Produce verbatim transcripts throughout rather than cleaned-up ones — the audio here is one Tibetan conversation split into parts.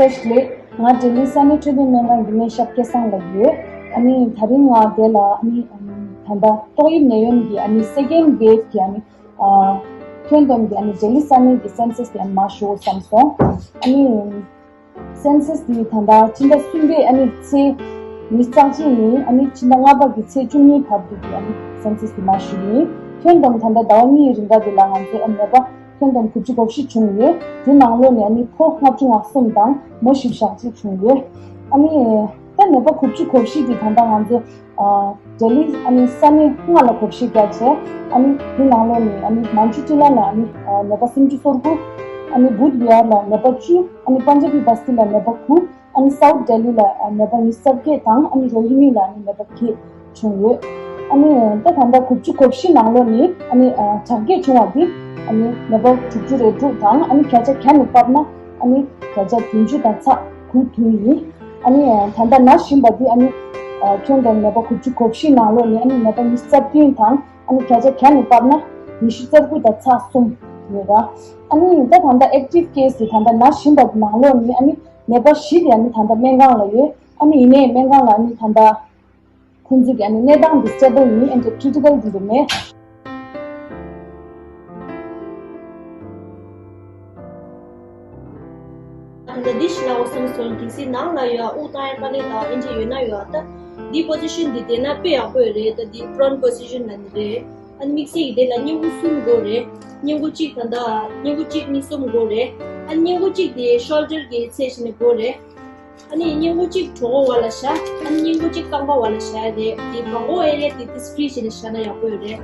བཀྲ་ཤིས་བདེ་ལེགས། ང་ལྡི་ལི་ས་གནས་འཕྲོད་བསྟེན་སྨན་ཁང་གི་སྨན་ཞབས་སྐལ་བཟང་ལགས་ཡོད། ཨ་ནི་དེ་རིང་ང་འདི་ལ་ཨ་ནི་ད་ལྟ་ཏོག་དབྱིབས་ནད་ཡམས་ཀྱི་ཨ་ནི་second wave གི་ཨ་ནི་ཨ་ཁྱོན་བསྡོམས་ཀྱི་ཨ་ནི་ལྡི་ལི་ས་གནས་ཀྱི་census དེ་ཨ་ནི་མར་ཞུ་བསམ་སོང་། ཨ་ནི་census དེ་ད་ལྟ་ཕྱི་ཟླ་གསུམ་པའི་ཨ་ནི་ཚེས་ཉི་ཤུ་རྩ་གཅིག་ནས་ཨ་ནི་ཕྱི་ཟླ་ལྔ་པ་གི་ཚེས་བཅུ་གཉིས་བར་དུ་གི་ཨ་ནི་census དེ་མར་ཞུ་ཡིན། ཁྱོན་བསྡོམས་ད་ལྟ་ཟླ་བ་གཉིས་རིང་ག་དེ་ལ་ང་ཚོའི་ཨ་ནི་ནད་པ་ཁྱོན་བསྡོམས་དགུ་བཅུ་གོ་བཞི་བྱུང་ཡོད། དེ་ནང་ལོགས་ནས་ཨ་ནི་ཕོ་ལྔ་བཅུ་ང་གསུམ་དང་མོ་བཞི་བཅུ་ཞེ་གཅིག་བྱུང་ཡོད། ཨ་ནི་ད་ནད་པ་དགུ་བཅུ་གོ་བཞི་དེ་ད་ལྟ་ང་ཚོ་ཨ་ལྡི་ལི་ཨ་ནི་ས་གནས་ལྔ་ལ་བགོ་བཤའ་བརྒྱབ་བྱས། ཨ་ནི་དེ་ནང་ལོགས་ནས་ཨ་ནི་མན་ཇུ་ཊི་ལ་ལ་ཨ་ནི་ཨ་ནད་པ་སུམ་ཅུ་སོ་དགུ། ཨ་ནི་བུད་བི་ཧར་ལ་ནད་པ་བཅུ། ཨ་ནི་པན་ཇ་བི་བསྟི་ལ་ནད་པ་དགུ། ཨ་ནི་སའུཐ་ལྡི་ལི་ལ་ཨ་ནད་པ་ཉི་ཤུ་རྩ་བརྒྱད་དང་ཨ་ནི་རོ་ཧི་ནི་ལ་ཨ་ནི་ནད་པ་བརྒྱད་བྱུང་ཡོད། ཨ་ནི་ད་ད་ལྟ་དགུ་བཅུ་གོ་བཞི་ནང་ལོགས་ནས་ཨ་ནི་ཨ་དྲག་སྐྱེད་བྱུང་བ་འདི་ཨ་ནི་ནད་པ་དྲུག་ཅུ་རེ་དྲུག་དང་། ཨ་ནི་བརྒྱ་ཆ་བརྒྱ་ནས་ཕབ་ན་ཨ་ནི་བརྒྱ་ཆ་བདུན་ཅུ་དང་ཚེག་དགུ་བདུན་ཡིན། ཨ་ནི་ད་ལྟ་ན་བཞིན་པ་འདི་ཨ་ནི་ཨ་ཁྱོན་བསྡོམས་ནད་པ་དགུ་བཅུ་གོ་བཞི་ནང་ལོགས་ནས་ཨ་ནི་ནད་པ་ཉི་ཤུ་རྩ་བདུན་དང་། ཨ་ནི་བརྒྱ་ཆ་བརྒྱ་ནས་ཕབ་ན་ཉི་ཤུ་རྩ་དགུ་དང་ཚེག་གསུམ་ཡོད་ར། ཨ་ནི་ད་ད་ལྟ་active case དེ་ད་ལྟ་ན་བཞིན་པ་ནང་ལོགས་ནས་ཨ་ནི་ནད་པ་བཞི་དེ་ཨ་ནི་ད་ལྟ་སྨན་ཁང་ལ་ཡོད། ཨ་ནི་ཡིན་ནའི་སྨན་ཁང་ལ་ཨ་ནི་ད་ལྟ་ཁོང་ཚོ་གི་ཨ་ནི་གནས་སྟངས་དེ་stable ཡིན། ཨ་ནི་critical དེ་རུ་མེད། ད་ལྟ་འདི་ཞིག་ལ་འོ་བསམ་སོང་། གལ་སྲིད་ནང་ལ་ཡོད་དབུགས་བཏང་ཡ་དཀའ་ལས་དང་ཨེ་འདྲ་ཡོད་ན་ཡོད། ད་འདི་position འདི་བསྡད་ན་དཔེ་ཡག་པོ་ཡོད་རེད། ད་འདི་prone position ལ་འདི་རེད། ཨ་ནི་དམིགས་བསལ་གྱི་དེ་ལ་སྙིང་ཁུ་གསུམ་དགོས་རེད། སྙིང་ཁུ་གཅིག་ད་ལྟ་སྙིང་ཁུ་གཅིག་གཉིས་གསུམ་དགོས་རེད། ཨ་ནི་སྙིང་ཁུ་གཅིག་དེ་shoulder གི་ཚད་ཞིག་ནས་དགོས་རེད། ཨ་ནི་སྙིང་ཁུ་གཅིག་གྲོད་ཁོག་བར་ལ་བཞག་ཨ་ནི་སྙིང་ཁུ་གཅིག་རྐང་པ་བར་ལ་བཞག་ཡ་རེད། དེ་བྲང་ཁོག་area དེ་དེ་free བྱས་ནས་བཞག་ན་ཡག་པོ་ཡོད་རེད།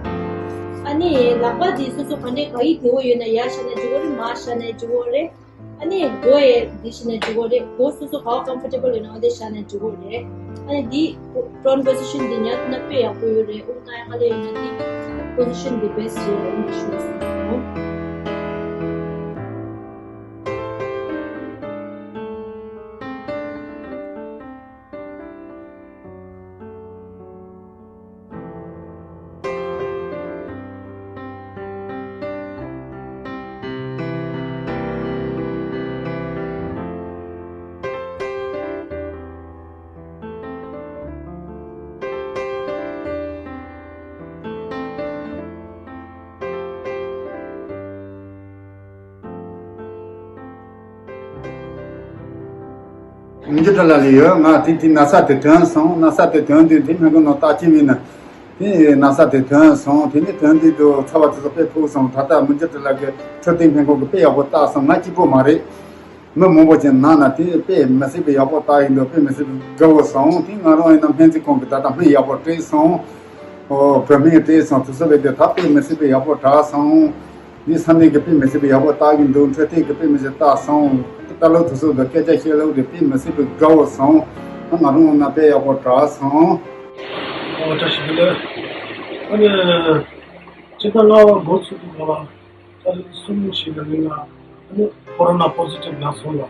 ཨ་ནི་ལག་པ་དེ་སོ་སོ་ག་འདྲའི་ག་ཡི་བདེ་བོ་ཡོད་ན་ཡར་བཞག་ན་འགྲིག་གི་རེད། མར་བཞག་ན་འགྲིག་གི་རེད། ཨ་ནི་མགོ་ཡ་འདི་བཞག་ན་འགྲིག་གི་རེད། མགོ་སོ་སོ་ག་བ་comfortable ཡོད་ན་འོ་དེ་བཞག་ན་འགྲིག་གི་རེད། ཨ་ནི་འདི་prone position འདི་ཉར་ཐུབ་ན་དཔེ་ཡག་པོ་ཡོད་རེད། དབུགས་བཏང་ཡ་དཀའ་ལས་ཡོད་ན་འདི་position འདི་best རེད། འོ་འདི་ཞུ་སོང་། མི་འགྱུར་དྲ་ལ་ལས་ཡོད། ང་དེ་དེ་ན་ཚ་དེ་ཐོན་སོང་། ན་ཚ་དེ་ཐོན་དུས་དེ་སྨན་ཁང་ནང་བརྟག་དཔྱད་མིན་ན་དེ་ན་ཚ་དེ་ཐོན་སོང་། དེ་ནས་ཐོན་དུས་དུ་ཚ་བ་དེ་ཚོ་དཔེ་ཕུག་སོང་། ད་ལྟ་མི་འགྱུར་དྲ་ལ་གི་འཕྲོད་བསྟེན་སྨན་ཁང་གི་དཔེ་ཡག་པོ་བལྟས་སོང་། ང་གཅིག་པོ་མ་རེད། མི་མང་པོ་ཅིག་ནང་ན་དེ་དཔེ་མི་སྲིད་པའི་ཡག་པོ་བལྟས་ཡིན་འདུག་དཔེ་མི་སྲིད་པའི་དགའ་བོ་སོང་། དེ་ང་རང་ཡིན་ན་སྨན་རྩིས་ཁང་གི་ད་ལྟ་སྨན་ཡག་པོ་སྤྲད་སོང་། ཨོ་བོད་སྨན་སྤྲད་སོང་། དུས་ཚོད་ལས་དེ་ད་དཔེ་མི་སྲིད་པའི་ཡག་པོ་དྲག་སོང་། འདི་ས་གནས་ཀྱི་དཔེ་མི་སྲིད་པའི་ཡག་པོ་བལྟ་གི་འདུག་འཕྲོད་བསྟེན་གྱི་དཔེ་མི་སྲིད་བལྟ་སོང་། ད་ལོ་དུས་ཚོད་དང་སྐད་ཆ་བཤད་ལུགས་དེ་དཔེ་མི་སྲིད་པའི་དགའ་བོ་སོང་། ད་ང་རང་ཡིན་ན་དཔེ་ཡག་པོ་དྲག་སོང་། ཨོ་བཀྲ་ཤིས་བདེ་ལེགས། ཨ་ནི་ཕྱི་ཟླ་ལྔ་པ་འགོ་ཚུགས་དུས་སྐབས་ལ་ཏ་རིག་གསུམ་ཞིག་ལ་ནི་ང་ཨ་ནི་ཀོ་རོ་ན་པོ་ཟི་ཊིབ་ལངས་སོང་ལ།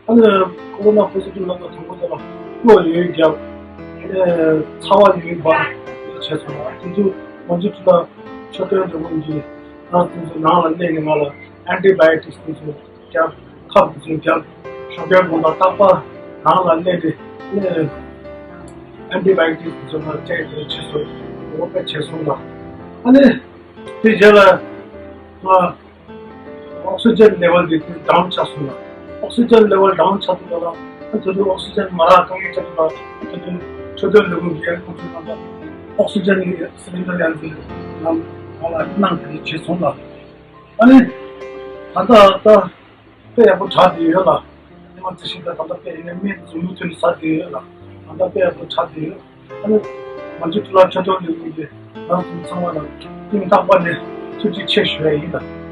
ཨ་ནི་ཀོ་རོ་ན་པོ་ཟི་ཊིབ་ལངས་པ་དང་པོ་དེ་ལ་སྐུ་ཡོད་རྒྱབ། ཨ་ནི་ཚ་བ་ཡོད་འབར་བྱས་སོང་ལ། དེ་དུས་མ་འཇིགས་ཁྲི་ལ་ཆོས་དོན་འདྲ་པོ་འདི་ང་དེ་ཚོ་ནང་ལ་སླེབས་ནས་ང་ལ་ཨན་ཊི་བྷའི་ཡོ་ཊིག་དེ་ཚོ་རྒྱབ། ཁབ་དེ་ཚོ་རྒྱབ། ཞོགས་ཀས་དགོང་དག་རྟག་པར་ནང་ལ་སླེབས་ཏེ་ཨ་ནི་ཨན་ཊི་བྷའི་ཡོ་ཊིག་དེ་ཚོ་ང་སྤྲད་དེ་བྱས་སོང་། འོ་དཔེ་བྱས་སོང་ལ། ཨ་ནི་དེ་རྗེས་ལ་ང་ཨོག་སི་ཇན་ལེ་ཝལ་དེ་ཌའུན་ཆགས་སོང་ལ། ཨོག་སི་ཇན་ལེ་ཝལ་ཌའུན་ཆགས་སོང་ལ། ཨ་དེ་དུས་ཨོག་སི་ཇན་མ་རག་གང་ཡིན་ཆགས་སོང་ལ། དེ་དུས་ཆོས་དོན་ལས་ཁུངས་ཀྱི་ཁོང་ཚོས་ང་ལ་ཨོག་སི་ཇན་གྱི་སི་ལིན་ཌར་ཡང་དེ་ང་ང་ལ་གནང་དེ་བྱས་སོང་ལ། ཨ་ནི་ད་ལྟ་ད་དཔེ་ཡག་པོ་དྲག་བསྡད་ཡོད་ལ། ཉི་མ་བཅུ་བཞི་ད་ད་ལྟ་དཔེ་ཡིན་ན་སྨན་འཛོམས་ཐོན་ས་བསྡད་ཡོད་ལ། ད་ལྟ་དཔེ་ཡག་པོ་དྲག་བསྡད་ཡོད། ཨ་ནི་མ་འཇིགས་ཁྲི་ལ་ཆོས་དོན་ལས་ཁུངས་ཀྱི་ནང་དུ་ཚང་མ་ལ་སྙིང་ཐག་པ་ནས་ཐུགས་རྗེ་ཆེ་ཞུ་ཡ་ཡིན་ལ།